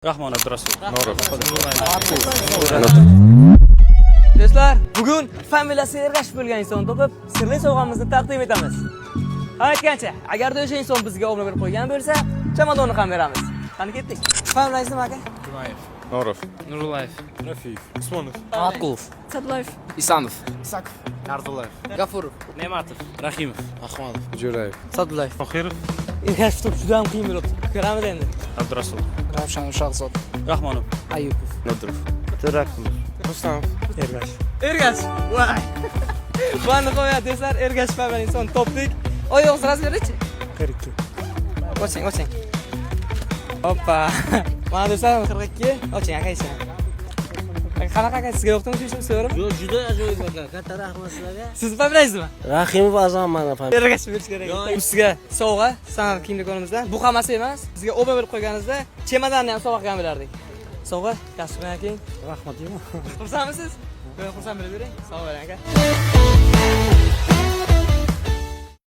Rahmon Abdurasul. Norov. Do'stlar, bugun familiyasi Ergashev bo'lgan inson topib, sirli sovg'amizni taqdim etamiz. Ha, aytgancha, agarda o'sha inson bizga obuna bo'lib qo'ygan bo'lsa, chamadonni ham beramiz. Qani, ketdik. Familiyangiz nima, aka? Norov. Nurulayev. Rafiyev. Usmonov. Matqulov. Sadulayev. Isanov. Gafurov. Ne'matov. Rahimov. Ahmadov. Jo'rayev. Sadulayev. Tohirov. Ergashev topib juda ham qiyin bo'libdi. Ko'ramiz endi. Abdurasul. Ravshan Shahzod. Rahmonov. Ayupov. Nodirov. Rustamov. Ergash. Voy. Va nihoyat, do'stlar, Ergash familiyali inson topdik. Oyog'ingizni rasm beraychi. 42. Oching, oching. Hoppa. Mana, do'stlar, 42. Oching, aka, ishing. Qanaqa, aka, sizga yoqdimi shu ishni, so'rim? Yo'q, juda ajoyib aka. Katta rahmat sizlarga. Sizni familiyangizmi? Rahimov Azam mana familiya. Ergash berish kerak. Bu sizga sovg'a san'at kiyim do'konimizdan. Bu hammasi emas. Sizga obuna bo'lib qo'yganingizda chemodanni ham sovg'a qilgan bo'lardik. Sovg'a, yaxshi qiling. Rahmat. Xursandmisiz? Xursand bo'lib yuring. Sog' bo'ling, aka.